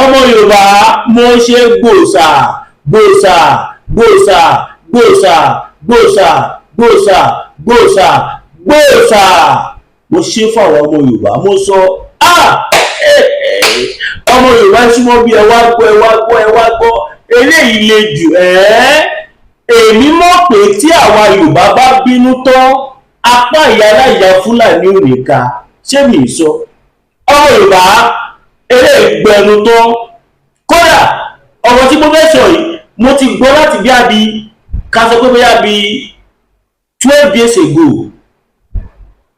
Ọmọ Yorùbá, mo ṣe gbòòsà gbòòsà gbòòsà gbòòsà gbòòsà gbòòsà gbòòsà gbòòsà. Mo ṣe fún àwọn ọmọ Yorùbá. Mo sọ, ọmọ Yorùbá, súnmọ́ bí, ẹ wá gbọ́, ẹ wá gbọ́, ẹ wá gbọ́. Eléyìí le jù ẹ́. Èmi mọ̀ pé tí àwa Yorùbá bá bínú tán, apá ìyá aláìyá Fúlàní ò ní ká. Ṣé mi sọ, ọmọ Yorùbá? Eléyìí gbẹnu tán. Kódà ọ̀rọ̀ tí mo fẹ́ sọ yìí, mo ti gbọ́ láti bí àbí ká sọ pé bóyá bí 12 days ago,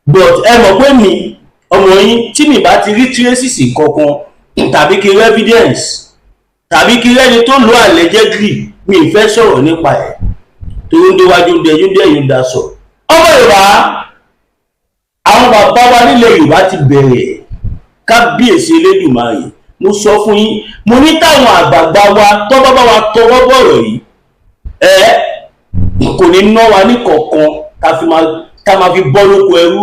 but ẹ mọ̀ pé mi, ọmọ yín, tí mi bá ti rí traces kankan tàbí kí n rí evidence tàbí kí rẹ́ni tó lò allegedly, mi ì fẹ́ sọ̀rọ̀ nípa ẹ̀, torí ń déwájú ń dẹjú dẹ́yìn ń daṣọ. Ọmọ Yorùbá, àwọn bàbá wa nílẹ̀ Yorùbá ti bẹ̀rẹ̀. Kábíyèsí Elédùmarè! Mo sọ fún yín, mo ní táwọn àgbààgbà wa tó bá bá wa tọwọ́ bọ̀rọ̀ yìí, ẹ kò ní ná wa ní kọ̀ọ̀kan ká máa fi bọ́ lóko ẹrú.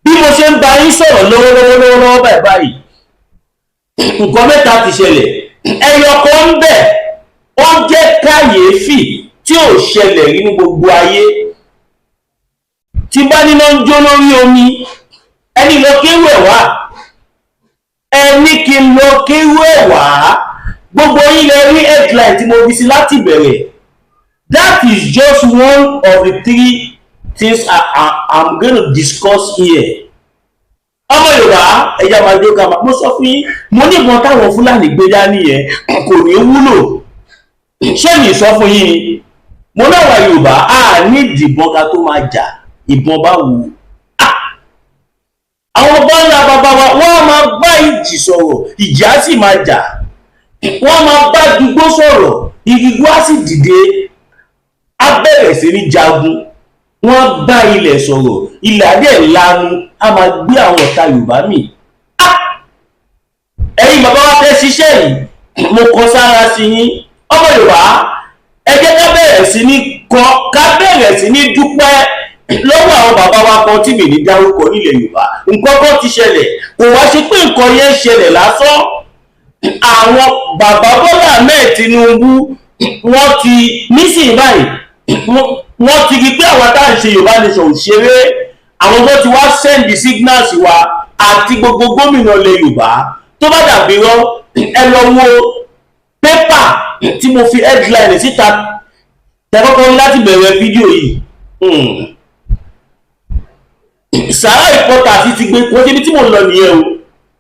Bí mo ṣe ń bá yín sọ̀rọ̀ lọ́wọ́lọ́wọ́ lọ́wọ́lọ́wọ́ báyìí báyìí, nǹkan mẹ́ta ti ṣẹlẹ̀. Ẹyọ kan ń bẹ, ó jẹ́ kàyéfì tí ò ṣẹlẹ̀ rí ní gbogbo ayé. Tí bá níná ń jó lórí omi, ẹni lọ kéwù ẹ̀ wá, ẹni kí n lọ kéwù ẹ̀ wá. Gbogbo yín lẹ rí headline tí mo fi sí láti bẹ̀rẹ̀. That is just one of the three things I'm gonna discuss here. Ọmọ Yorùbá, ẹja máa jó ká máa. Mo sọ fún yín, mo ní ìbọn táwọn Fúlàní gbé dání yẹn kò ní wúlò. Ṣé mi sọ fún yín ni? Mo náà wà Yorùbá, a ní ìdìbọn ká tó máa jà. Ìbọn bá wù ú, àwọn bọ́ńlá bàbá wa, wọ́n á máa bá ìjì sọ̀rọ̀, ìjì á sì máa jà. Wọ́n máa bá dùgbò sọ̀rọ̀, igbó á sì dìde, á bẹ̀rẹ̀ sí ní jagun. Wọ́n á bá ilẹ̀ sọ̀rọ̀, ilẹ̀ á dẹ̀ lanu, á máa gbé àwọn ọ̀tá Yorùbá mì. Ẹ̀yin bàbá wa fẹ́ ṣiṣẹ́ yìí, mo kọ sára sí yín. Ọmọ Yorùbá, ẹ jẹ́ ká bẹ̀rẹ̀ sí ní kọ, ká bẹ̀rẹ̀ sí ní dúpẹ́ lọ́wọ́ àwọn bàbá wa kan tí mi ní dárúkọ nílẹ̀ Yorùbá. Nǹkan kan ti ṣẹlẹ̀, kò wá ṣe pé nǹkan yẹn ṣẹlẹ̀ lásán. Àwọn bàbá Bọ́lá Ahmed Tinubu, wọ́n ti nísìnyí báyìí, wọ́n ti rí pé àwọn tá à ń ṣe Yorùbá Nation ò ṣeré. Àwọn tó ti wá send signals wa àti gbogbo gómìnà ilẹ̀ Yorùbá. Tó bá dàbí rọ́, ẹ lọ wo pépà tí mo fi headline síta tẹ́kọ́kọ́ ní láti bẹ̀rẹ̀ fídíò yìí. Sahara Reporters ti gbé. Kò síbi tí mo lọ nìyẹn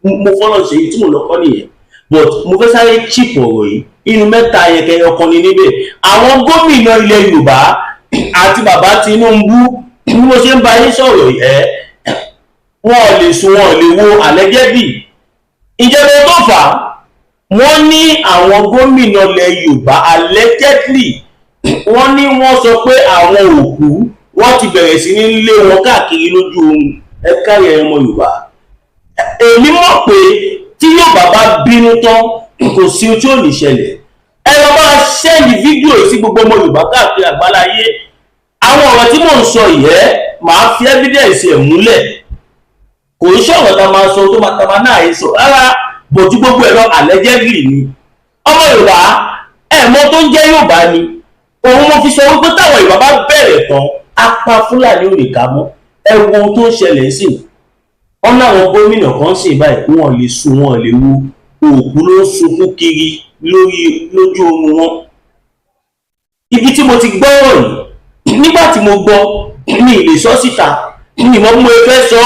o, mo fọ́nà ṣe tí mo lọ kọ́ nìyẹn, but mo fẹ́ sáré chip ọ̀rọ̀ yìí inú mẹ́ta yẹn kẹyọ kan ní níbẹ̀. Àwọn gómìnà ilẹ̀ Yorùbá àti bàbá Tinubu, bí mo ṣe ń bá yín sọ̀rọ̀ ẹ̀, wọn ò lè sùn, wọn ò lè wo, allegedly. Ìjọba tó fà á, wọ́n ní àwọn gómìnà ilẹ̀ Yorùbá, allegedly, wọ́n ní wọ́n sọ pé àwọn òkú, wọ́n ti bẹ̀rẹ̀ sí ní lé wọn káàkiri lójú oorun. Ẹ káyọ̀, ọmọ Yorùbá. Èmi mọ̀ pé tí Yorùbá bá bínú tán, kò sí ohun tí ò ní ṣẹlẹ̀. Ẹ lọ máa send fídíò sí gbogbo ọmọ Yorùbá káàkiri àgbáláyé. Àwọn ọ̀rọ̀ tí mò ń sọ yìí, ẹ́ màá fi evidence ẹ̀ múlẹ̀. Kò ń ṣọ̀rọ̀ tá a máa sọ tó máa tá a máa náà yìí sọ rárá bòjú. Gbogbo ẹ̀ lọ, allegedly ni. Ọmọ Yorùbá, ẹ̀ mọ̀ tó ń jẹ́ Yorùbá ni òun. Mo fi sọ wípé táwọn Yorùbá bá bẹ̀rẹ̀ tán, apá Fúlàní ò lè ká mọ́. Ẹ wo ohun tó ń ṣẹlẹ̀ sí wọn láwọn gómìnà kan sì báyìí, wọn lè sùn, wọn lè wo, òkú ló ń sunkún kiri lórí lójú oorun wọn. Ibi tí mo ti gbọ́ ọ̀rọ̀ yìí, nígbà tí mo gbọ́, mi ì lè sọ síta, mi ì mọ̀ bí mo fẹ́ sọ,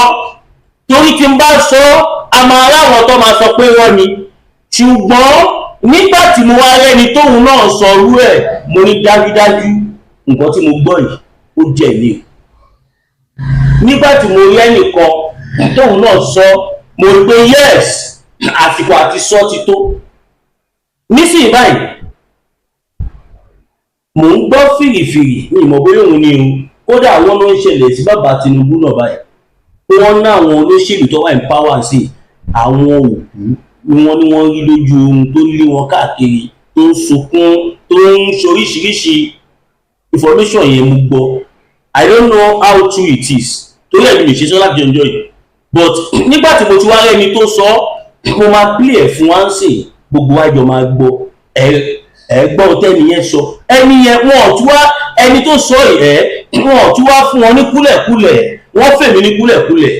torí tí n bá sọ, a máa ráwọn tó máa sọ pé wọ́n ni. Ṣùgbọ́n nígbà tí mo wá rẹ́ni tóun náà sọ irú ẹ̀, mo ní dájúdájú nǹkan tí mo gbọ́ yìí, ó jẹ́ ní o. Nígbà tí mo rí ẹnìkan tóun náà sọ, mo rí pé yes, àsìkò àti sọ ti tó nísìnyí báyìí. Mò ń gbọ́ fìrìfìrì ní ìmọ̀ bóyá òun ni o. Kódà wọ́n ló ń ṣẹlẹ̀ sí bàbá Tinubu náà báyìí pé wọ́n ná àwọn olóṣèlú tó wà ní power sí àwọn òkú ni wọ́n ní wọ́n rí lójú oorun tó lé wọn káàkiri, tó ń sunkún, tó ń ṣoríṣiríṣi. Information yẹn mo gbọ́. I don't know how true it is, torí ẹ̀mí mi ṣe sọ láti ọjọ́ yìí, but nígbà tí mo ti wá rẹ́ni tó sọ Mo máa play ẹ̀ fún wa ń sìn, gbogbo wa jọ máa gbọ́. Ẹ ẹ gbọ́ tẹ́ni yẹn sọ. Ẹni yẹn, wọn ò tún wá, ẹni tó sọ ẹ, wọn ò tún wá fún wọn ní kúlẹ̀kúlẹ̀, wọ́n fèmí ní kúlẹ̀kúlẹ̀.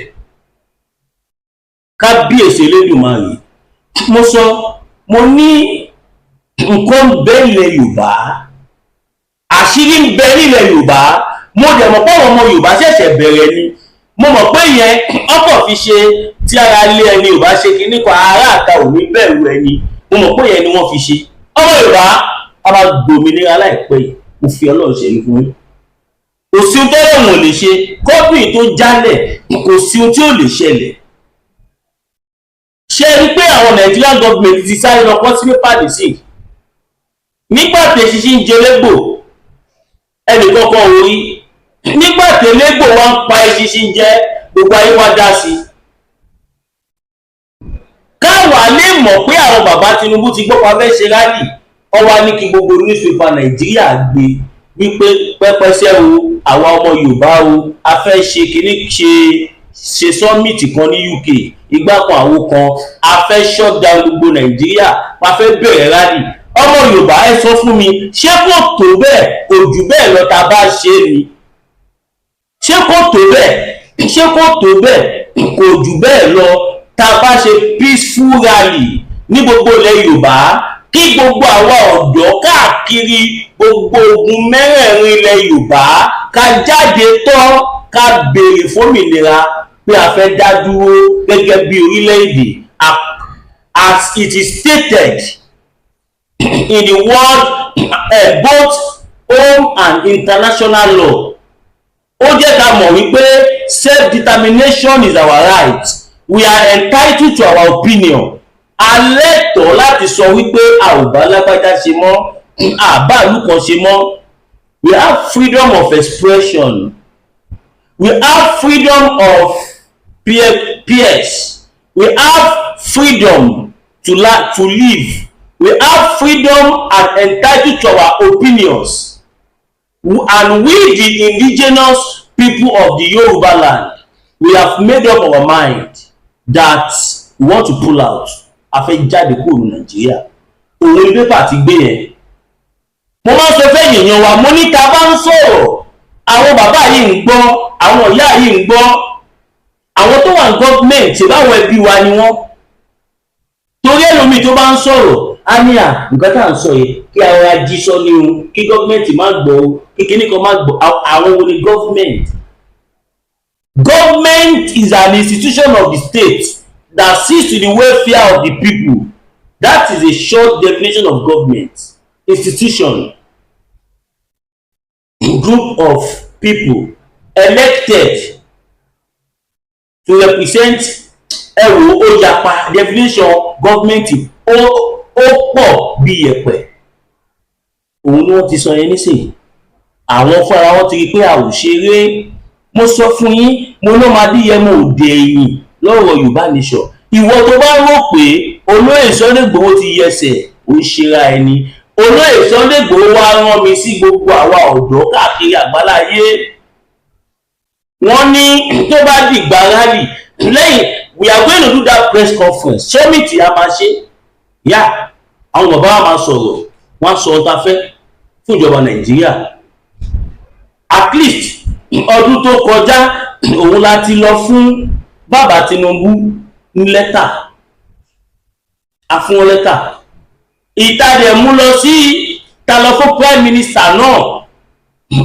Kábíyèsí Elédùmarè! Mo sọ, mo ní nǹkan ń bẹ nílẹ̀ Yorùbá, àṣírí ń bẹ nílẹ̀ Yorùbá. Mo dẹ̀ mọ̀ pé àwọn ọmọ Yorùbá ṣẹ̀ṣẹ̀ bẹ̀rẹ̀ ni. Mo mọ̀ pé yẹn ọkọ̀ fi ṣe tí ara lé ẹni ò bá ṣe kinní kan, ará àta ò ní bẹ̀rù ẹni. Mo mọ̀ pé yẹn ni wọ́n fi ṣe. Ọmọ Yorùbá, a máa gbòmìnira láìpẹ́ yìí. Mo fi Ọlọ́run ṣe fún yín. Kò sí ohun tó lóun ò lè ṣe. Kọ́bìn tó jálẹ̀, kò sí ohun tí ò lè ṣẹlẹ̀. Ṣe rí pé àwọn Nigerian government ti sáré lọ kọ́ sí pépà nísìn? Nígbà tí eṣinṣin ń jẹ légbò, ẹnì kọ́kọ́ orí. Nígbà tí elégbò wa ń pa eṣinṣin jẹ, gbogbo ayé wá dá sí i. Káwa lè mọ̀ pé àwọn bàbá Tinubu ti gbọ́ pa fẹ́ ṣe rally, ọwá ní kí gbogbo newspaper Nàìjíríà gbé wípé pẹ́pẹ́sẹ́ o, àwa ọmọ Yorùbá o, a fẹ́ ṣe kíní, ṣe summit kan ní UK, ìgbà kan, àwo kan, a fẹ́ shut down gbogbo Nàìjíríà, a fẹ́ bẹ̀rẹ̀ rally. Ọmọ Yorùbá, ẹ sọ fún mi, ṣé kò tó bẹ́ẹ̀? Kò jù bẹ́ẹ̀ lọ tá a bá ṣe é ni. Ṣé kò tó bẹ́ẹ̀? Ṣé kò tó bẹ́ẹ̀? Kò jù bẹ́ẹ̀ lọ tá a bá ṣe peaceful rally ní gbogbo ilẹ̀ Yorùbá, kí gbogbo àwa ọ̀dọ́ káàkiri gbogbo ogun mẹ́rẹ̀ẹ̀rin ilẹ̀ Yorùbá ká jáde tán, ká béèrè fómìnira pé a fẹ́ dá dúró gẹ́gẹ́ bí orílẹ̀-èdè, as it is stated in the world, both home and international law. Ó jẹ́ ká mọ̀ wípé self-determination is our right. We are entitled to our opinion. A lẹ́tọ̀ọ́ láti sọ wípé a ò bá lágbájá ṣe mọ́, àbá ìlú kan ṣe mọ́. We have freedom of expression, we have freedom of peers, we have freedom to live, we have freedom and entitled to our opinions. And we, the indigenous people of the Yoruba land, we have made up our mind that we want to pull out. A fẹ́ jáde kúrò ní Nàìjíríà. Òun ni pépà ti gbé yẹn. Mo máa ń sọ fẹ́ èèyàn wa, mo ní ta bá ń sọ̀rọ̀, àwọn bàbá yìí ń gbọ́, àwọn ìyá yìí ń gbọ́, àwọn tó wà ní gọ́ọ̀mẹ̀ntì, ṣe báwọn ẹbí wa ni wọ́n. Torí ẹlòmíì tó bá ń sọ̀rọ̀, á ní à nǹkan tá à ń sọ yìí, kí ara jí sọ ní o, kí gọ́ọ̀mẹ̀ntì má gbọ́ o, kí kíní kan má gbọ́. Àwọn wo ni gọ́ọ̀mẹ̀ntì? Government is an institution of the state that sees to the welfare of the people. That is a short definition of government. Institution, group of people elected to represent. Ẹ wo, ó yapa. Definition government ó pọ̀ bí yẹ̀pẹ̀. Òun ni wọ́n ti sọ yẹn nísìnyí. Àwọn fúnra wọn ti rí i pé a ò ṣeré. Mo sọ fún yín, mo ló máa díyẹmọ òde ẹ̀yìn lọ́rọ̀ Yorùbá Nation. Ìwọ tó bá rò pé olóyè Sunday Igboho ti yẹsẹ̀, ó ń ṣera ẹni. Olóyè Sunday Igboho wá rán mi sí gbogbo àwa ọ̀dọ́ káàkiri àgbáláyé. Wọ́n ní tó bá dìgbà rally lẹ́yìn, we are going to do that press conference summit. A máa ṣe yá, àwọn bàbá wa máa sọ̀rọ̀, wọ́n á sọ ọ́ ta fẹ́ fún ìjọba Nàìjíríà. At least ọdún tó kọjá, òun la ti lọ fún bàbá Tinubu ní lẹ́tà. A fún wọn lẹ́tà ìtàdẹ̀ mú lọ sí ta lọ fún prime minister náà.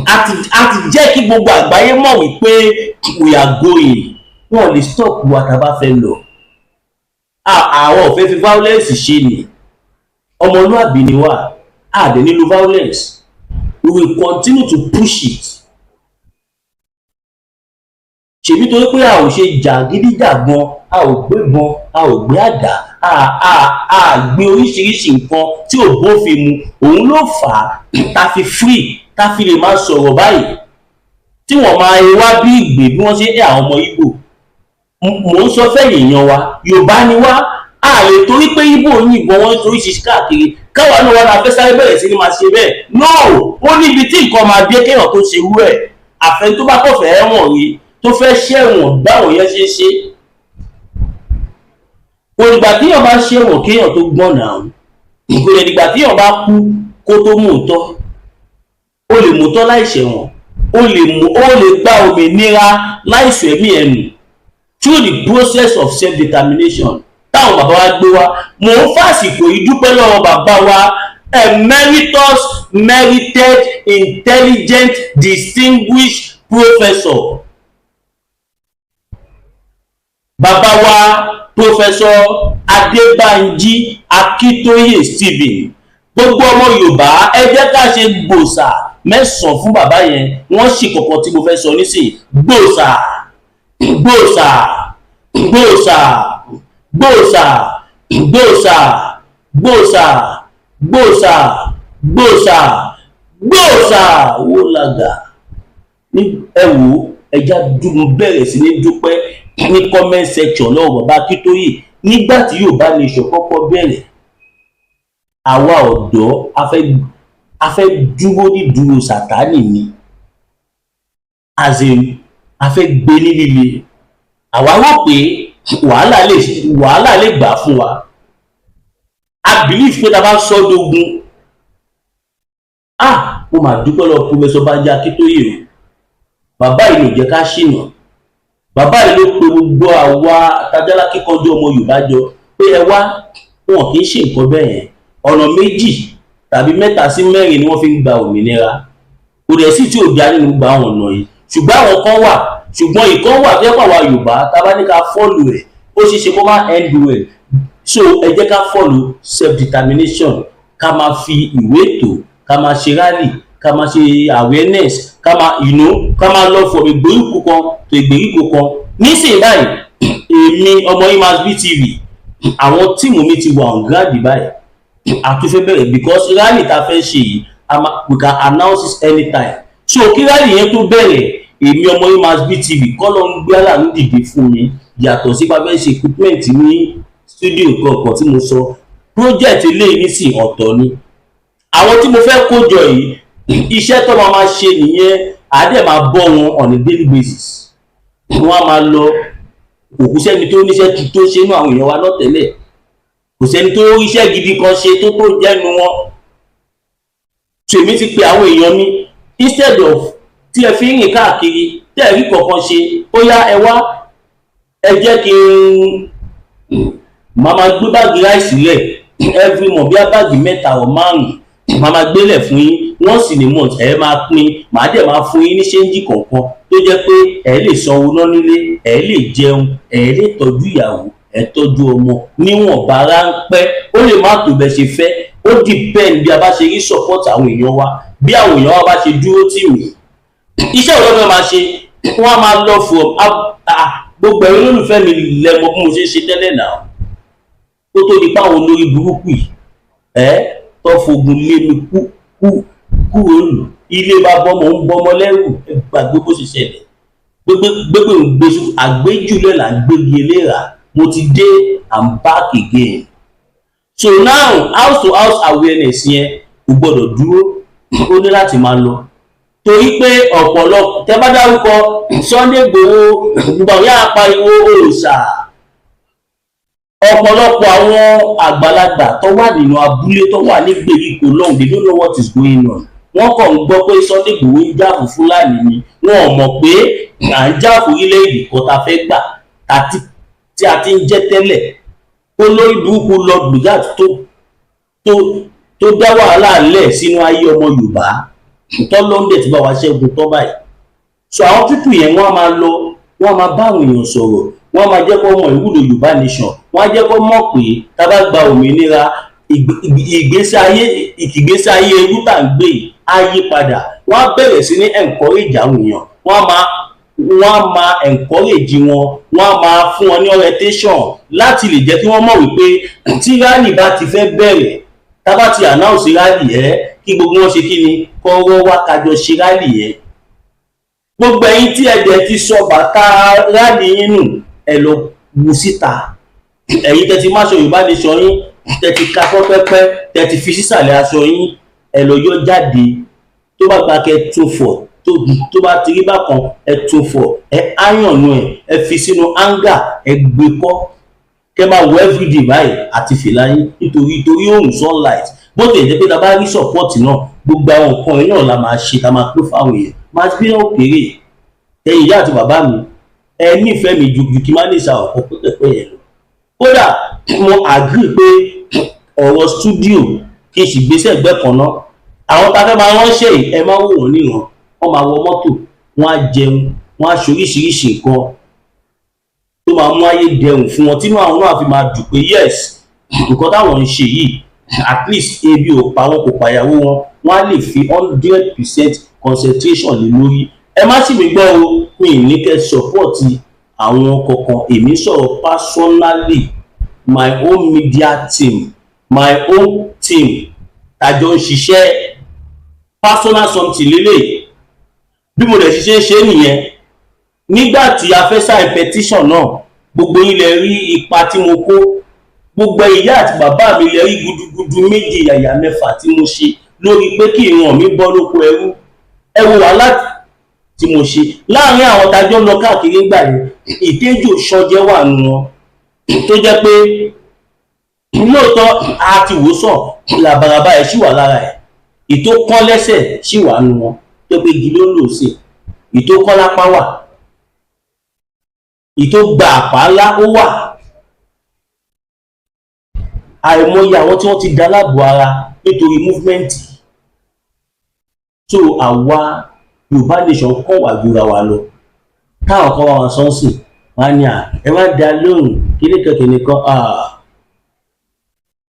A ti jẹ́ kí gbogbo àgbáyé mọ̀ wípé we are going. Wọn lè stop wa tá a bá fẹ́ lọ. Àwọn ò fẹ́ fi violence ṣe ni. Ọmọlúàbí ni wá, a dẹ̀ nílò violence. We will continue to push it. Ṣèbí torí pé a ò ṣe jàgídíjàgan, a ò gbébọn, a ò gbé àdá, a gbé oríṣiríṣi nǹkan tí ò bófin mu, òun ló fà á ta fi free, ta fi lè máa sọ̀rọ̀ báyìí, tí wọ́n máa wá bí ìgbé bí wọ́n ṣe ń àwọn ọmọ Ìgbò. Mò ń sọ fẹ́yìn èèyàn wa, Yorùbá ni wá. A lè torí pé Ìgbò yìnbọn wọn torí ṣe káàkiri, káwa náà wọn náà fẹ́ sáré bẹ̀rẹ̀ sí ni máa ṣe bẹ́ẹ̀. No, ó níbi tí nǹkan máa dé kéèyàn tó ṣe irú ẹ̀. Àfẹn tó bá kọ̀ fẹ́ wọ̀n rí, tó fẹ́ ṣẹ̀wọ̀n, báwọn yẹn ṣe ṣe. Kò dìgbà téèyàn bá ṣẹ̀wọ̀n kéèyàn tó gbọ́n náà, kò dẹ̀ dìgbà téèyàn bá kú kó tó mú òótọ́. Ó lè mú òótọ́ láì ṣẹ̀wọ̀n, ó lè mú, ó lè gba òmìnira láìsọ ẹ̀mí ẹ̀ nù through the process of self-determination táwọn bàbá wa gbé wá. Mò ń fàsìkò yìí dúpẹ́ lọ́wọ́ bàbá wa, emeritus, merited, intelligent, distinguished professor, bàbá wa, Professor Adébánjí Akíntóyè Stephen. Gbogbo ọmọ Yorùbá, ẹ jẹ́ ká ṣe gbòòsà 9 fún bàbá yẹn. Wọ́n sì kọ̀kọ́ tí mo fẹ́ sọ nísìnyí: gbòòsà, gbòòsà, gbòòsà, gbòòsà, gbòòsà, gbòòsà, gbòòsà, gbòòsà, gbòòsà. Wó làgà ní ẹ wò ó. Ẹja dúró, bẹ̀rẹ̀ sí ní dúpẹ́ ní comment section lọ́wọ́ bàbá Akíntóyè. Nígbà tí Yorùbá Nation kọ́kọ́ bẹ̀rẹ̀, àwa ọ̀dọ́ a fẹ́ dúró ní dúró Sátánì ni, as in, a fẹ́ gbé ní líle. Àwa rò pé wàhálà lè gbà fún wa. A believe pé tá a bá sọ dógún. Ah, mo mà dúpẹ́ lọ Professor Banji Akíntóyè o. Bàbá yìí ló jẹ́ ká ṣìnà. Bàbá yìí ló pe gbogbo àwa tajálá kíkanjú ọmọ Yorùbá jọ pé ẹ wá, wọn kì í ṣe nǹkan bẹ́ẹ̀ yẹn. Ọ̀nà méjì tàbí mẹ́ta sí mẹ́rin ni wọ́n fi ń gba òmìnira. Kò dẹ̀ sí tí ò dá nínú gba àwọn ọ̀nà yìí, ṣùgbọ́n àwọn kan wà, ṣùgbọ́n ìkan wà tó yẹ pé àwa Yorùbá tá a bá ní ká follow ẹ̀, ó ṣeé ṣe kó má end well. So ẹ jẹ́ ká follow self determination, ká máa fi ìwé ètò, ká máa ṣe rally, ká máa ṣe awareness, ká máa ká máa lọ from ìgbèríko kan tó ìgbèríko kan. Nísìnyí báyìí, èmi ọmọ yín Masbi TV, àwọn team mi ti wà on ground báyìí. A tún fẹ́ bẹ̀rẹ̀ because rally tá a fẹ́ ṣe yìí, we can announce it anytime. So kí rally yẹn tó bẹ̀rẹ̀, èmi ọmọ yín Masbi TV kọ́ ló ń gbé aláàánú dìde fún mi. Yàtọ̀ sí pé ṣe equipment ní studio kọ̀ọ̀kan tí mo sọ, project eléyìí nísìn ọ̀tọ̀ ni. Àwọn tí mo fẹ́ kó jọ yìí, iṣẹ́ tó máa ṣe nìyẹn. Àá dẹ̀ máa bọ́ wọn on a daily basis. Wọ́n á máa lọ. Kò sẹ́ni tó níṣẹ́ tó ṣe inú àwọn èèyàn wa náà tẹ́lẹ̀, kò sẹ́ni tó ríṣẹ́ gidi kan ṣe tó jẹ́nu wọn. Tèmi ti pe àwọn èèyàn mi, instead of tí ẹ fi ń rìn káàkiri tẹ́ ẹ rí kankan ṣe, ó yá, ẹ wá, ẹ jẹ́ kí n máa gbé bag rice lẹ̀ every month, bí a bag mẹ́ta or márùn-ún máa gbélẹ̀ fún yín once in a month. Ẹ máa pín, màá dẹ̀ máa fún yín ní change kọ̀ọ̀kan tó jẹ́ pé ẹ lè sanwó ná nílé, ẹ lè jẹun, ẹ lè tọ́jú ìyàwó, ẹ tọ́jú ọmọ níwọ̀nba ráńpẹ́. Ó lè má tó bẹ́ẹ̀ ṣe fẹ́. Ó depend bí a bá ṣe rí support àwọn èèyàn wa, bí àwọn èèyàn wa bá ṣe dúró tì mí. Iṣẹ́ òun lọ́fẹ́ máa ṣe, wọ́n á máa lọ from gbogbo ẹ̀rọ. Olólùfẹ́ mi lẹ́mọ bí mo ṣe ṣe tẹ́lẹ̀ náà kó tó di pa àwọn olórí burúkú yìí ẹ́ tó fogun lé mi kú kú kúrò lù ilé bá bọ́mọ ń bọ́mọ lẹ́rù. Ẹ gbàgbé bó ṣe ṣẹlẹ̀. Gbégbé ń gbé àgbéjúlẹ̀ là ń gbégi eléra. Mo ti dé, I'm back again. So now, house to house awareness yẹn kò gbọdọ̀ dúró, ó ní láti máa lọ, torí pé ọ̀pọ̀lọpọ̀ tẹ́ bá dárúkọ Sunday Igboho, gbogbo àwọn yàrá pariwo òòṣà. Ọ̀pọ̀lọpọ̀ àwọn àgbàlagbà tó wà nínú abúlé, tó wà ní gbèríko lọ́hùn, they don't know what is going on. Wọ́n kàn ń gbọ́ pé Sunday Igboho ń jà fún Fúlàní ni. Wọn ò mọ̀ pé à ń jà fún orílẹ̀-èdè kan tá a fẹ́ gbà tí a ti ń jẹ́ tẹ́lẹ̀. Olórí burúkú lọ gbìgá tó dá wàhálà lẹ̀ sínú ayé ọmọ Yorùbá tọ́lọ́ndẹ̀ tí bá wa ṣẹ́gun tọ́ báyìí. So àwọn people yẹn, wọ́n á máa lọ, wọ́n á máa bá àwọn èèyàn sọ̀rọ̀, wọ́n á máa jẹ́ kó mọ ìwúlò Yorùbá Nation, wọ́n á jẹ́ kó mọ̀ pé tá a bá gba òmìnira, ìgbésí ayé irú tá à ń gbé yìí á yí padà. Wọ́n á bẹ̀rẹ̀ sí ní encourage àwọn èèyàn, wọ́n á máa encourage wọn, wọ́n á máa fún wọn ní orientation láti lè jẹ́ kí wọ́n mọ̀ wípé tí rally bá ti fẹ́ bẹ̀rẹ̀, tá bá ti announce rally ẹ̀, kí gbogbo wọn ṣe kí ni kọ́rọ́ wá kájọ ṣe rally yẹn. Gbogbo ẹ̀yin tí ẹ dẹ̀ ti sọ bàtà rally yín nù, ẹ lọ wù síta. Ẹ̀yin tẹ́ ti máṣọ Yorùbá Nation yín, tẹ́ ti ka pẹ́pẹ́pẹ́, tẹ́ ti fi sísàlẹ̀ aṣọ yín, ẹ lọ yọ jáde. Tó bá gba kẹ́ tún fọ̀, tó bá ti rí bákan, ẹ tún fọ̀, ẹ áyànnú ẹ, ẹ fi sínú hanger, ẹ gbé kọ́. Kẹ́ máa wọ everyday báyìí àti fìlà yín, nítorí torí òòrùn, sunlight. Bó tẹ̀ jẹ́ pé tá a bá rí support náà, gbogbo àwọn nǹkan yìí náà la máa ṣe, tá a máa pín fáwọn èèyàn, máa gbé òkèèrè. Ẹ̀yin ìyá àti bàbá mi, ẹ nífẹ̀ẹ́ mi ju ju kí n má lè sa ọ̀pọ̀ pẹ́pẹ́pẹ́ yẹn lọ. Kódà mo agree pé ọ̀rọ̀ studio, kí n sì gbé sẹ́gbẹ́ kan náà. Àwọn tá a fẹ́ máa ránṣẹ́ yìí, ẹ má wò wọ́n níran. Wọ́n máa wọ mọ́tò, wọ́n á jẹun, wọ́n á ṣoríṣiríṣi nǹkan tó máa mú ayé dẹrùn fún wọn, tínú àwọn náà fi máa dùn pé yes, nǹkan táwọn ń ṣe yìí, at least ebi ò pa wọn, kò pàyàwó wọn. Wọ́n á lè fi 100% concentration lé lórí. Ẹ má sì mí gbọ́ o, mi ní kẹ́ support àwọn kankan. Èmi sọ̀rọ̀ personally, my own media team, my own team tàjọ ń ṣiṣẹ́, personal something lélẹ̀. Bí mo dẹ̀ ṣiṣẹ́ ṣe nìyẹn. Nígbà tí a fẹ́ sign petition náà, gbogbo yín lẹ rí ipa tí mo kó. Gbogbo ìyá àti bàbá mi lẹ rí gudugudu méje yàyà mẹ́fà tí mo ṣe lórí pé kí ìran mi bọ́ lóko ẹrú. Ẹ wo wàhálà tí mo ṣe láàrin àwọn tájọ́ lọ káàkiri ńgbà yẹn. Ìtẹ́jọ́ sọ́jẹ́ wà nù wọn, tó jẹ́ pé lóòótọ́ a ti wò sàn, làbàràbà ẹ̀ sì wà lára ẹ̀. Ìtó kán lẹ́sẹ̀ sì wà nù wọn, tó pé igi ló ń lò sí. Ìtó kán lápá wà, ìtó gba àpá ńlá ó wà. Àìmọye àwọn tí wọ́n ti da láàbò ara nítorí movement. So àwa Yorùbá nation kàn wá jura wa lọ. Táwọn kan wá wọn sọ́nsìn, wọn á ní à ẹ má da lóhùn kíníkan kíníkan.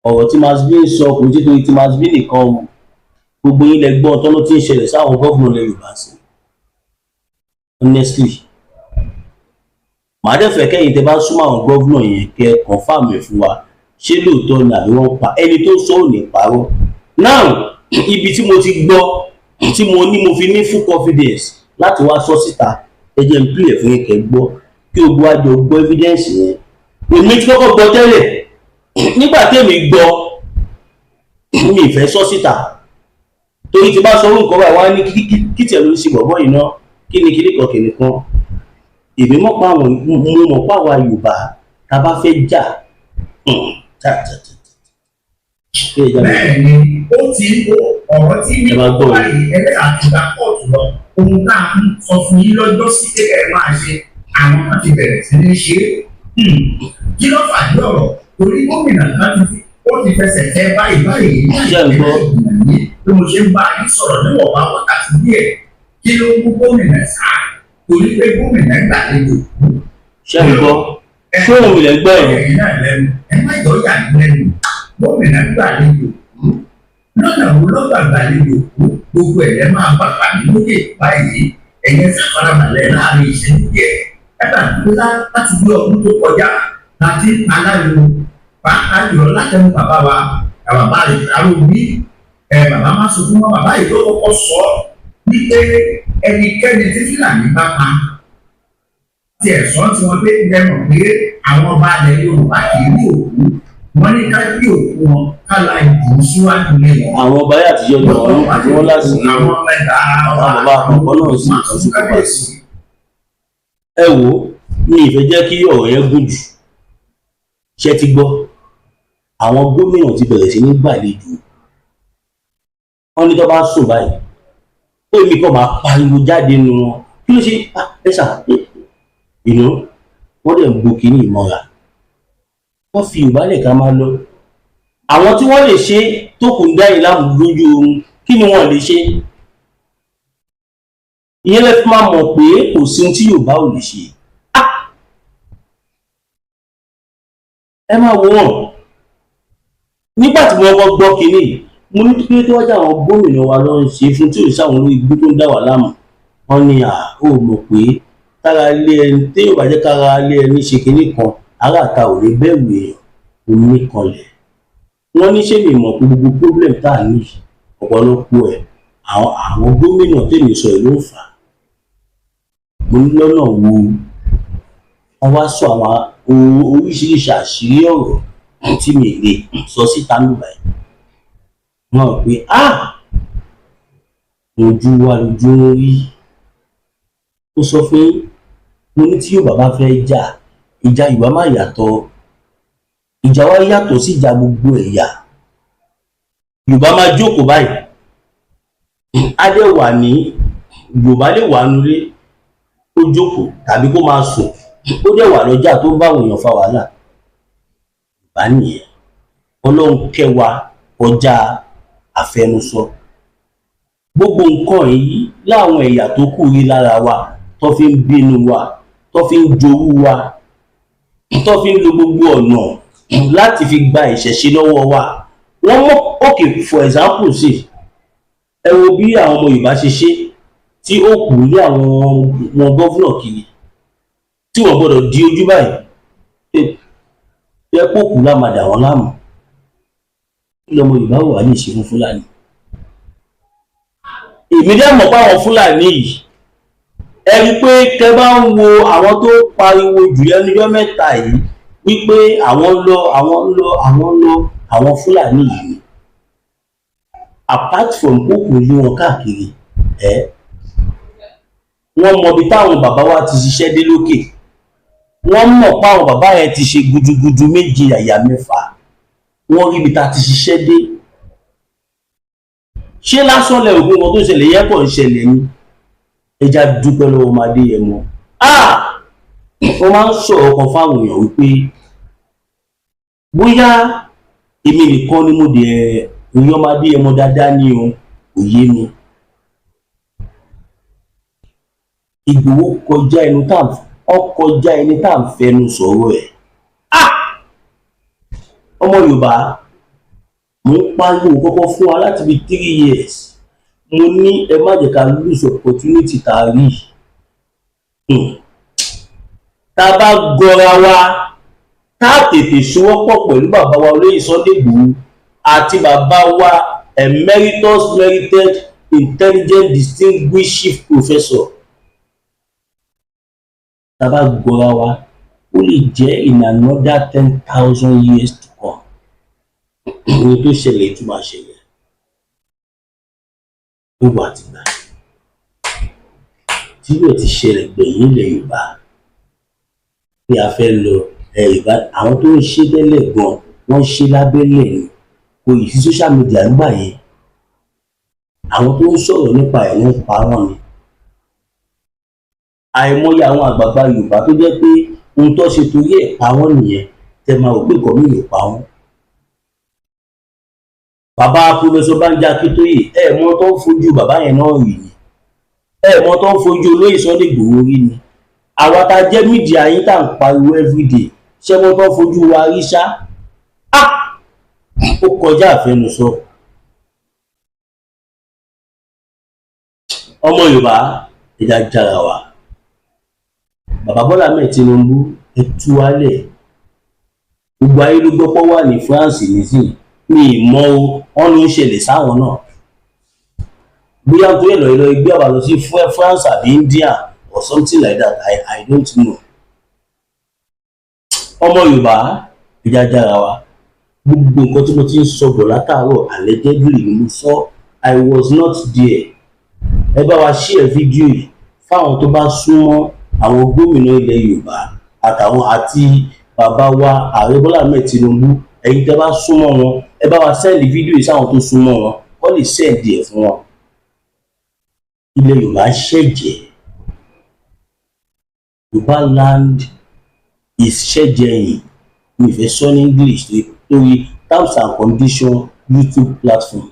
Ọ̀rọ̀ tí Masbi ń sọ kò ní títorí tí Masbi nìkan o. Gbogbo yín lẹ gbọ́ tọ́lọ́ tí ń ṣẹlẹ̀ sáwọn gómìnà ilẹ̀ Yorùbá sí. Honestly, màá dẹ̀ fẹ́ kẹ́yìn tẹ́ bá súnmọ́ àwọn gómìnà yẹn, kẹ́ confirm ẹ̀ fún wa, ṣé lóòótọ́ ni àbí wọ́n pa ẹni tó sọ ò ní parọ́. Now, ibi tí mo ti gbọ́, tí mo ní mo fi ní full confidence láti wá sọ síta, ẹ jẹ́ n play ẹ̀ fún yín kẹ́ gbọ́, kí gbogbo wa jọ gbọ́ evidence yẹn. Èmi ti kọ́kọ́ gbọ́ tẹ́lẹ̀. Nígbà tèmi gbọ́, mi ì fẹ́ sọ síta, torí tí bá sọ orúkọ nǹkan báyìí, wọ́n á ní kí tiẹ̀ ló ń ṣe bọ̀bọ́ yìí náà, kí ni kíní kan kìnì kan. Èmi mọ̀ pé àwọn, mo mọ̀ pé àwa Yorùbá, tá a bá fẹ́ jà tá tá tá. Bẹ́ẹ̀ ni, ó ti ọ̀rọ̀ tí ní Ẹ máa gbọ́ o. báyìí, ẹlẹ́yà ti gba kóòtù lọ. Ohun tá a ń sọ fún yín lọ́jọ́ sí pé ẹ máa ṣe, àwọn kan ti bẹ̀rẹ̀ sí ní ṣe é. Kí ló fàdí ọ̀rọ̀? Torí gómìnà kan ti fi ó ti fẹsẹ̀ tẹ báyìí báyìí. Ṣé ẹ gbọ́? Yìí bí mo ṣe ń bá yín sọ̀rọ̀ níwọ̀nba wákàtí díẹ̀, kí ló mú gómìnà sá? Torí pé gómìnà gbàlejò. Ṣé ń gbọ́? Ṣé òun ilẹ̀ gbọ́ yẹn? Ẹ̀yin náà lẹ́nu, ẹ má jọ yà ní lẹ́nu. Gómìnà gbàlejò lọ́nà wo lọ́gbà gbàlejò? Gbogbo ẹ̀ lẹ́ máa bá pàdé lókè báyìí. Ẹ̀yẹn sàfarabalẹ̀ láàrin ìṣẹ́jú díẹ̀. Ẹ bá gbé láti bí ọdún tó kọjá láti aláriwo, pàápàá jùlọ látẹnu bàbá wa, bàbá Àròbí ẹ, bàbá má sọ fún wọn. Bàbá yìí ló kọ́kọ́ sọ wípé ẹnikẹ́ni tí Fúlàní bá pa tí ẹ̀sọ́ tí wọ́n pé ẹ mọ̀ pé àwọn ọba ilẹ̀ Yorùbá kì í rí òkú, wọ́n ní ká gbé òkú wọn, ká la ìdùn síwájú ilé wọn. Àwọn ọba yà àtijọ́ ni wọ́n tí wọ́n láṣìírí. Àwọn ọmọ ẹ̀dá. Àwọn bàbá àkọ́kọ́ náà sì tún sí kópa sí. Ẹ wò ó, mi ì fẹ́ jẹ́ kí ọ̀rọ̀ yẹn gùn jù. Ṣé ti gbọ́? Àwọn gómìnà ti bẹ̀rẹ̀ sí ní gbàlejò. Wọ́n ní tó bá sùn báyìí, ó èmi kàn máa pariwo jáde nu wọn, kí ló ṣe? Ah, ẹ ṣà ìnú wọ́n dẹ̀ ń bo kínní ìmọ̀ra. Wọ́n fi ìbálẹ̀ ká máa lọ. Àwọn tí wọ́n lè ṣe tó kù ń dá yìí láàmú lójú oorun, kí ni wọ́n lè ṣe? Ìyẹn lè fi máa mọ̀ pé kò sí ohun tí Yorùbá ò lè ṣe. Ah! Ẹ máa wo wọn. Nígbà tí mo kọ́kọ́ gbọ́ kínní yìí, mo ní pé tó wájú àwọn gómìnà wa ló ń ṣe fún tí ò sáwọn olórí igbó tó ń dà wá láàmú. Wọn ní à ó mọ̀ pé tára ilé ẹni téèyàn bá jẹ́ kára ilé ẹni ṣe kinní kan, aráàta ò ní bẹ̀rù èèyàn omi kanlẹ̀. Wọ́n ní ṣé mi mọ̀ pé gbogbo problem tá à ní yìí, ọ̀pọ̀lọpọ̀ ẹ̀, àwọn gómìnà tèmi sọ ẹ̀ ló ń fà á. Mo ní lọ́nà wo? Wọ́n wá sọ àwọn oríṣiríṣi àṣírí ọ̀rọ̀ tí mi lè sọ síta nígbà yìí. Wọ́n rò pé ah, ojú wa lójú ń rí. Ó sọ fún yín, mo ní tí Yorùbá bá fẹ́ jà, ìjà Yorùbá má yàtọ̀. Ìjà wa yàtọ̀ sí ìjà gbogbo ẹ̀yà. Yorùbá máa jókòó báyìí, á dẹ̀ wà ní, Yorùbá lè wà nulẹ̀ kó jókòó tàbí kó máa sùn, ó dẹ̀ wà lọ́jà tó ń bá àwọn èèyàn fa wàhálà. Yorùbá nìyẹn. Ọlọ́run kẹ́ wa kọjá àfẹnusọ. Gbogbo nǹkan yìí láwọn ẹ̀yà tó kù rí lára wa tó fi ń bínú wa, tó fi ń jowú wa, tó fi ń lo gbogbo ọ̀nà láti fi gba ìṣẹ̀ṣe lọ́wọ́ wa. Wọ́n mọ̀. Okay, for example, sí ẹ wo bí àwọn ọmọ Yorùbá ṣe ṣe tí ó kù lé àwọn wọn governor kiri tí wọ́n gbọ́dọ̀ di ojú báyìí ẹ kó kù lá máa dà wọ́n láàmú. Kí lọmọ Yorùbá wà lè ṣe fún Fúlàní? Èmi dẹ́ mọ̀ pé àwọn Fúlàní yìí, ẹ rí i pé tẹ bá ń wo àwọn tó pariwo jù lẹ́nu ọjọ́ mẹ́ta yìí wípé àwọn ń lọ, àwọn ń lọ, àwọn ń lọ, àwọn Fúlàní yìí ni. Apart from kókò lé wọn káàkiri, ẹ wọ́n mọ ibi táwọn bàbá wa ti ṣiṣẹ́ dé lókè. Wọ́n mọ̀ pé àwọn bàbá yẹn ti ṣe gudugudu méje àyà mẹ́fà. Wọ́n rí ibi tá a ti ṣiṣẹ́ dé. Ṣé lásán lẹ ògùn wọn tó ṣẹlẹ̀ yẹn pọ̀ ń ṣẹlẹ̀ ni? Ẹja dúpẹ́ lọ́wọ́ ọmọdé yẹn mọ́. Ah, wọ́n máa ń sọ̀rọ̀ kan fáwọn èèyàn wípé bóyá èmi nìkan ni mo dẹ̀ rí ọmọdé yẹn mọ́ dáadáa ní o, kò yé mi. Ìgbòho kọjá ẹnu tá ọ kọjá ẹni tá à ń fẹnu sọ̀rọ̀ ẹ̀. Ah, ọmọ Yorùbá, mo ń pariwo kọ́kọ́ fún wa láti bí 3 years. Mo ní ẹ má jẹ́ ká lose opportunity tá a rí. Tá a bá gọra wa, tá a tètè sowọ́pọ̀ pẹ̀lú bàbá wa olóyè Sunday Igboho àti bàbá wa emeritus merited intelligent distinguished chief professor, tá a bá gọra wa, ó lè jẹ́ in another 10,000 years to come, ohun tó ṣẹlẹ̀ tún máa ṣẹlẹ̀. Gbogbo àtìgbà tí yóò ti ṣẹlẹ̀ gbẹ̀yìn ilẹ̀ Yorùbá pé a fẹ́ lọ ẹ Yorùbá, àwọn tó ń ṣe tẹ́lẹ̀ gan, wọ́n ń ṣe lábẹ́lẹ̀ ni, kò yìí sí social media nígbà yẹn. Àwọn tó ń sọ̀rọ̀ nípa ẹ̀, wọ́n ń parọ́ ni. Àìmọye àwọn àgbààgbà Yorùbá tó jẹ́ pé ohun tó ṣe torí ẹ̀ pa wọ́n nìyẹn, tẹ́ máa rò pé nǹkan míì ló pa wọ́n. Bàbá Professor Banji Akíntóyè, ẹ mọ tó ń fojú bàbá yẹn náà rí ni, ẹ mọ tó ń fojú olóyè Sunday Igboho rí ni. Àwa tá a jẹ́ media yín tá à ń pariwo everyday, ṣé mọ tó ń fojú wa rí ṣá? Ah, ó kọjá àfẹnusọ. Ọmọ Yorùbá, ẹja jára wa. Bàbá Bọ́lá Ahmed Tinubu, ẹ tú wálẹ̀. Gbogbo ayé ló gbọ́ pọ́ wà ní France nísìnyí. Mi ì mọ̀ o, wọ́n ló ń ṣẹlẹ̀ sáwọn náà, bóyá nítorí ẹ̀ lọ́ọ́ lọ gbé àbá lọ sí France àbí India or something like that. I don't know. Ọmọ Yorùbá, ẹja jára wa. Gbogbo nǹkan tí mo ti ń sọ bọ̀ látàárọ̀, allegedly ni mo sọ, I was not there. Ẹ bá wa share fídíò yìí fáwọn tó bá súnmọ́ àwọn gómìnà ilẹ̀ Yorùbá àtàwọn àti bàbá wa Ààrẹ Bọ́lá Ahmed Tinubu. Ẹ̀yin tẹ́ bá súnmọ́ wọn, ẹ bá wa send fídíò yìí sáwọn tó súnmọ́ wọn, wọ́n lè send ẹ̀ fún wọn. Ilẹ̀ Yorùbá ń ṣẹ̀jẹ̀. Yorùbá land is ṣẹ̀jẹ̀yìn. Mi ì fẹ́ sọ ní English torí terms and conditions YouTube platform.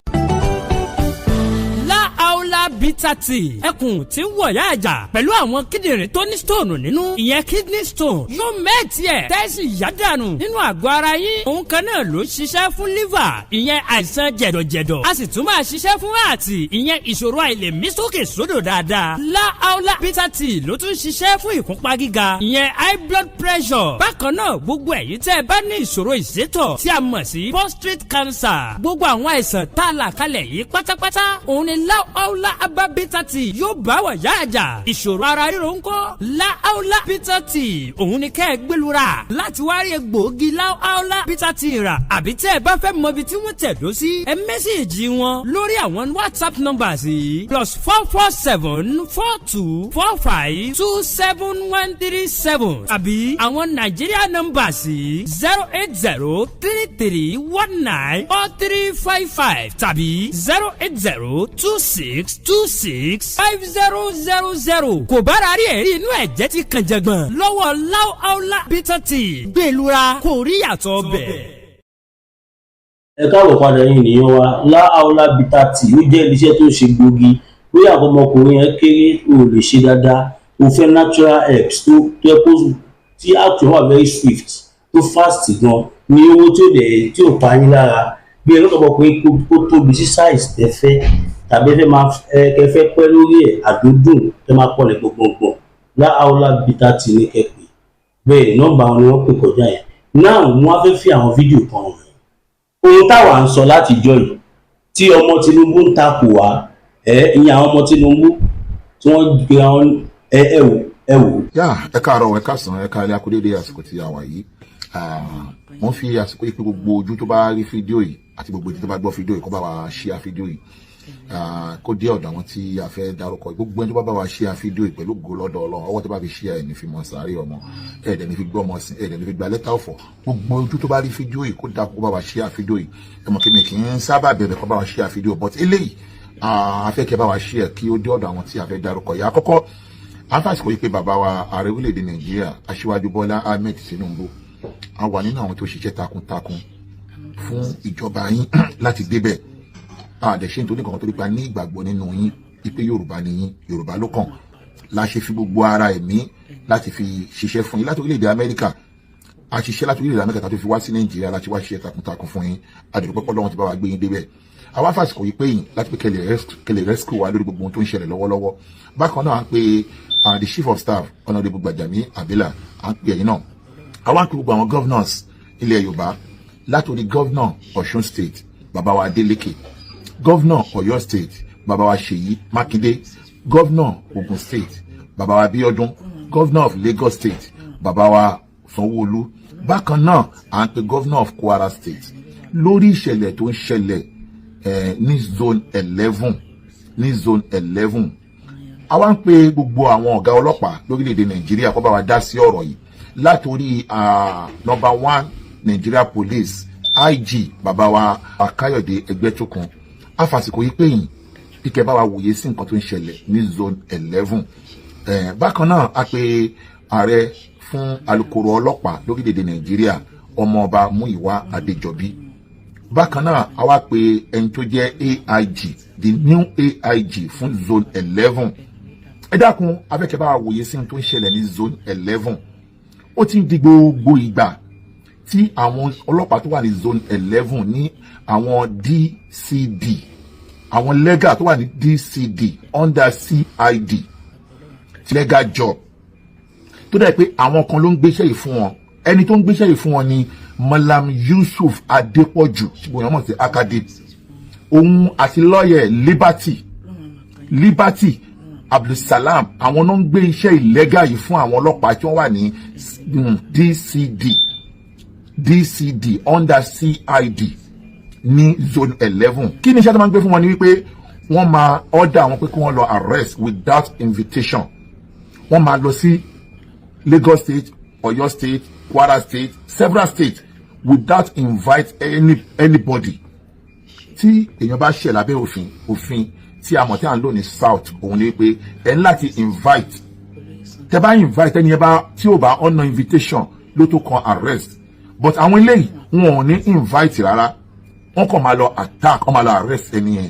Láàólà Bitter Tea, ẹkùn tí ń wọ̀yá àjà pẹ̀lú àwọn kíndìnrín tó ní stone nínú, ìyẹn kidney stone, yóò mẹ́ẹ̀tì ẹ̀ tẹ́sí yádànù nínú àgọ́ ara yín. Òun kan náà ló ṣiṣẹ́ fún liver, ìyẹn àìsàn jẹ̀dọ̀jẹ̀dọ̀. A sì tún máa ṣiṣẹ́ fún ààtì, ìyẹn ìṣòro àìlèmí sókè sódò dáadáa. Láàólà Bitter Tea ló tún ṣiṣẹ́ fún ìfúnpá gíga, ìyẹn high blood pressure. Bákan náà, gbogbo ẹ̀yin tẹ́ ẹ bá ní ìṣòro ìsétọ̀ tí a mọ̀ sí prostate cancer, gbogbo àwọn àìsàn tá a là kalẹ̀ yìí pátápátá, òun ni Láàólà Herbal Bitter Tea yóò bá wà yá àjà. Ìṣòro ara ríro ńkọ́? Láàólà Bitter Tea, òun ni kẹ́ ẹ gbẹlura láti wá rí egbòogi Láàólà Bitter Tea rà. Àbí tẹ́ ẹ bá fẹ́ mọ ibi tí wọ́n tẹ̀dó sí, ẹ message wọn lórí àwọn WhatsApp numbers yìí: +44 7424 527137, àbí àwọn Nàìjíríà numbers yìí: 08033194355 tàbí 08026265000. Kò bára rí ẹ̀rí inú ẹ̀jẹ̀ ti kàn jẹ̀gbọ̀n lọ́wọ́ Láúláúlá Bitter Tea, gbẹ̀lura kò rí yàtọ̀ bẹ̀. Ẹ káàbọ̀ padà yín nìyẹn wa. Láàólà Bitter Tea, ó jẹ́ iléeṣẹ́ tó ń ṣe gbòógì. Bóyá àwọn ọmọkùnrin yẹn kéré, o ò lè ṣe dáadáa, o fẹ́ natural herbs tó yẹ kó tí action wà very swift, tó fast gan, ní owó tí ò dẹ̀ tí ò pa yín lára, bí ẹ lọ́kọ̀ ọmọkùnrin kó tóbi sí size tẹ́ fẹ́, tàbí ẹ fẹ́ máa ẹ kẹ fẹ́ pẹ́ lórí ẹ̀, àdúndùn tẹ́ máa pọ̀lẹ̀ gbọ̀ngbọ̀ngbọ̀n, Láàólà Bitter Tea ní kẹ́pẹ́. Bẹ́ẹ̀ ni nọ́mbà wọn ni wọ́n pè kọjá yẹn náà. Wọ́n á fẹ́ fi àwọn fídíò kan hàn ohun táwa ń sọ látijọ́ yìí tí ọmọ Tinubu ń takò wá. Ẹ ìyẹn àwọn ọmọ Tinubu tí wọ́n gbé àwọn ẹ ẹ wò, ẹ wò. Yá, ẹ káàárọ̀, ẹ káàsán, ẹ káalẹ́, a kú déédéé àsìkò tí a wà yìí. Mo ń fi àsìkò yìí pé gbogbo ojú tó bá rí fídíò yìí àti gbogbo ojú tó bá gbọ́ fídíò yìí, kó bá wa share fídíò yìí, kó dé ọ̀dọ̀ àwọn tí a fẹ́ dárúkọ. Gbogbo ẹni tó bá bá wa share fídíò yìí, pẹ̀lú ògo lọ́dọ̀ Ọlọ́run, ọwọ́ tó bá fi share ẹ̀ ní fi mọ̀ sáré ọmọ ẹ̀ dẹ̀ ní fi gbọ́ ọmọ sí ẹ̀ dẹ̀ ní fi gba lẹ́tà ọ̀fọ̀. Gbogbo ojú tó bá rí fídíò yìí, kó dá kó bá wa share fídíò yìí. Ẹ mọ̀ kí mi kì í sábà bẹ̀rẹ̀ kó bá wa share fídíò, but eléyìí, a fẹ́ kẹ́ bá wa share kí ó dé ọ̀dọ̀ àwọn tí a fẹ́ dárúkọ yìí. Àkọ́kọ́, a ń fàsìkò yìí pé bàbá wa, ààrẹ orílẹ̀-èdè Nàìjíríà, Aṣíwájú Bọ́lá Ahmed Tinubu, a wà nínú àwọn tó ṣiṣẹ́ takuntakun fún ìjọba yín láti débẹ̀. A dẹ̀ ṣe nítorí nǹkan tó nípa ní ìgbàgbọ́ nínú yín wípé Yorùbá ni yín, Yorùbá ló kàn la ṣe fi gbogbo ara ẹ̀mí láti fi ṣiṣẹ́ fún yín láti orílẹ̀-èdè Amẹ́ríkà. A ṣiṣẹ́ láti orílẹ̀-èdè Amẹ́ríkà tó fi wá sí Nàìjíríà láti wá ṣiṣẹ́ takuntakun fún yín. A dẹ̀ dúpẹ́ pé Ọlọ́run ti bá wa gbé yín débẹ̀. Àwa fàsìkò yìí pé yín láti pé kẹlẹ̀ rescue wa lórí gbogbo ohun tó ń ṣẹlẹ̀ lọ́wọ́lọ́wọ́. Bákan náà, à ń pe the chief of staff, Honourable Gbàjàmí Àbílà, à ń pe ẹ̀yin náà. Àwa ń pe gbogbo àwọn governors ilẹ̀ Yorùbá, látòrí governor Ọ̀ṣun State, bàbá wa Adeleke, governor Ọ̀yọ́ State, bàbá wa Ṣèyí Mákindé, governor Ogun State, bàbá wa Bíọ́dún, governor of Lagos State, bàbá wa Sanwó-Olú. Bákan náà, à ń pe governor of Kwara State lórí ìṣẹ̀lẹ̀ tó ń ṣẹlẹ̀ ní Zone 11, ní Zone 11. A wá ń pe gbogbo àwọn ọ̀gá ọlọ́pàá lórílẹ̀‐èdè Nàìjíríà kó bá wa dá sí ọ̀rọ̀ yìí, látòrí number one Nigeria Police IG, bàbá wa Káyọ̀dé Ẹgbẹ́tókun. Àfàsìkò yìí pé yìí kíkẹ́ bá wa wòye sí nǹkan tó ń ṣẹlẹ̀ ní Zone 11. Bákan náà, a pe ààrẹ fún alukoro ọlọ́pàá lórílẹ̀‐èdè Nàìjíríà, Ọmọọba Múyìwá Adéjọbí. Bákan náà, a wá pe ẹni tó jẹ́ AIG, the new AIG fún Zone 11. Ẹ dákun, afẹ́kẹ́ bá wa wòye sí ohun tó ń ṣẹlẹ̀ ní Zone 11. Ó ti ń di gbogbo ìgbà tí àwọn ọlọ́pàá tó wà ní Zone 11, ní àwọn DCD, àwọn legal tó wà ní DCD under CID legal job, tó dẹ̀ pé àwọn kan ló ń gbéṣẹ́ yìí fún wọn. Ẹni tó ń gbéṣẹ́ yìí fún wọn ni Malam Yusuf Adépọ̀jù, tí gbogbo èèyàn mọ̀ sí Akadé. Òun àti lọ́ọ̀yẹ̀ Liberty, Liberty Abdulsalam, àwọn náà ń gbé iṣẹ́ illegal yìí fún àwọn ọlọ́pàá tí wọ́n wà ní DCD, DCD under CID ní Zone 11. Kí ni iṣẹ́ tó máa ń gbé fún wọn ni wípé wọ́n máa order àwọn pé kí wọ́n lọ arrest without invitation. Wọ́n máa lọ sí Lagos State, Ọ̀yọ́ State, Kwara State, several states without invite anybody. Tí èèyàn bá ṣẹ̀ lábẹ́ òfin, òfin tí a mọ̀ tí a ń lò ní south, òun ni pé ẹ ní láti invite. Tẹ bá invite ẹni yẹn, bá tí ò bá honour invitation ló tó kan arrest. But àwọn eléyìí, wọn ò ní invite rárá, wọn kàn máa lọ attack, wọn máa lọ arrest ẹni yẹn.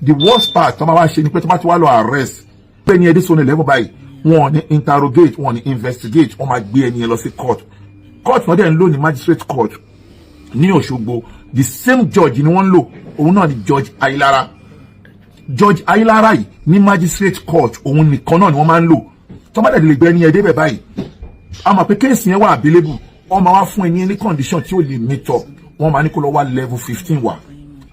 The worst part tó máa wá ṣe ni pé tó bá ti wá lọ arrest pé ní ẹdí Zone 11 báyìí, wọn ò ní interrogate, wọn ò ní investigate, wọn máa gbé ẹni yẹn lọ sí court. Court náà dẹ̀ ń lò ní magistrate court ní Òṣogbo. The same judge ni wọ́n ń lò, òun náà ni Judge Ayilara. Judge Ayilara yìí ní magistrate court, òun nìkan náà ni wọ́n máa ń lò. Tó bá dẹ̀ lè gbé ẹni yẹn débẹ̀ báyìí, a mọ̀ pé case yẹn wà available. Wọ́n máa wá fún ẹni yẹn ní condition tí ó lè meet up. Wọ́n máa ní kó lọ wá level 15 wà,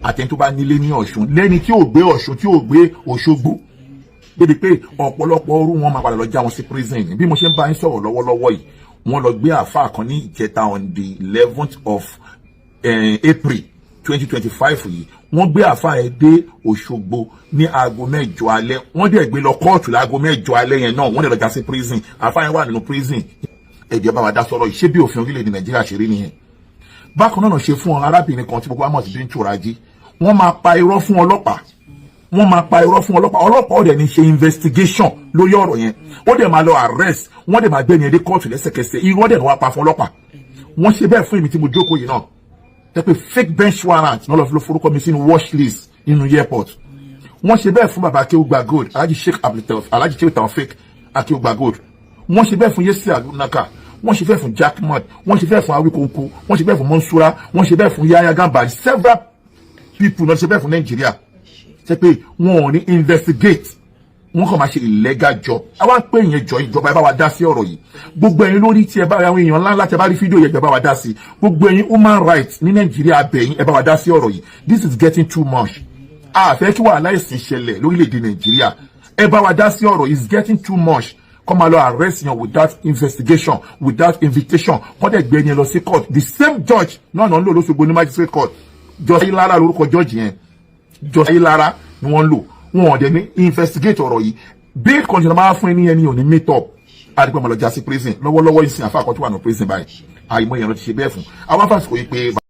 àtẹni tó bá nílé ní Ọ̀ṣun, lẹ́ni tí ò gbé Ọ̀ṣun, tí ò gbé Òṣogbo. Débi pé ọ̀pọ̀lọpọ̀ orú wọn máa padà lọ já wọn sí prison. Bí mo ṣe ń bá yín sọ̀rọ̀ lọ́wọ́lọ́wọ́ yìí, wọ́n lọ gbé àáfàá kan ní ìjẹta, on the 11th of April 2025 yìí. Wọ́n gbé àáfàá yẹn dé Òṣogbo ní aago 8 alẹ́. Wọ́n dẹ̀ gbé lọ kóòtù láago 8 alẹ́ yẹn náà. Wọ́n dẹ̀ lọ já sí prison. Àáfàá yẹn wà nínú prison. Ẹ̀jẹ̀ bá wa dá sọ̀rọ̀ yìí. Ṣé bí òfin orílẹ̀-èdè Nàìjíríà ṣe rí nìyẹn? Bákan náà ṣe fún arábìnrin kan tí gbogbo àmọ̀ sí Bíntù Rájí. Wọ́n máa pa irọ́ fún ọlọ́pàá, wọ́n máa pa irọ́ fún ọlọ́pàá. Ọlọ́pàá ó dẹ̀ ní ṣe investigation lórí ọ̀rọ̀ yẹn, ó dẹ̀ máa lọ arrest, wọ́n dẹ̀ máa gbé ní ẹdí kóòtù lẹ́sẹ̀kẹsẹ̀. Irọ́ dẹ̀ ní wọ́n pa fún ọlọ́pàá. Wọ́n ṣe bẹ́ẹ̀ fún èmi tí mo jókòó yìí náà, tẹ́ pé fake bench warrant náà lọ fi forúkọ mi sínú watch list nínú airport. Wọ́n ṣe bẹ́ẹ̀ fún baba Akéwùgbà Gold, Alhaji Sheikh Abdul, Alhaji Sheikh Taofik Akéwùgbà Gold. Wọ́n ṣe bẹ́ẹ̀ fún Yesi Alunaka, wọ́n ṣe bẹ́ẹ̀ fún Jackman, wọ́n ṣe bẹ́ẹ̀ fún Awikonko, wọ́n ṣe bẹ́ẹ̀ fún Monsura, wọ́n ṣe bẹ́ẹ̀ fún Yaya Gambari. Several people náà ṣe bẹ́ẹ̀ fún Nàìjíríà, ṣe pé wọn ò ní investigate, wọn kàn máa ṣe illegal job. Àwa ń pè yẹn jọ, ìjọba, ẹ bá wa dá sí ọ̀rọ̀ yìí. Gbogbo ẹ̀yin lórí tí ẹ bá àwọn èèyàn ńlá ńlá tí ẹ bá rí fídíò yẹn, ẹ bá wa dá sí. Gbogbo ẹ̀yin human rights ní Nàìjíríà, abẹ̀yìn, ẹ bá wa dá sí ọ̀rọ̀ yìí. This is getting too much. A fẹ́ kí wàhálà ìsìn ṣẹlẹ̀ lórílẹ̀‐èdè Nàìjíríà. Ẹ bá wa dá sí ọ̀rọ̀. Is getting too much. Kọ́ máa lọ arrest yẹn without investigation, without invitation, kọ́ dẹ̀ gbé yẹn lọ sí court. The same judge náà ń lò lóṣogbo ní magistrate court. Judge Ayélára lórúkọ judge yẹn. Judge Ayélára ni wọ́n ń lò. Wọn ò dẹ̀ ní investigate ọ̀rọ̀ yìí. Bail condition máa fún ẹni ẹni ò ní meet up, adigun ọmọ lọ já sí prison. Lọ́wọ́lọ́wọ́ ìsìn, àfa àkọ́tún wà ní prison báyìí. Àìmọ̀ yẹn ló ti ṣe bẹ́ẹ̀ fún àwọn afásitì yìí pé.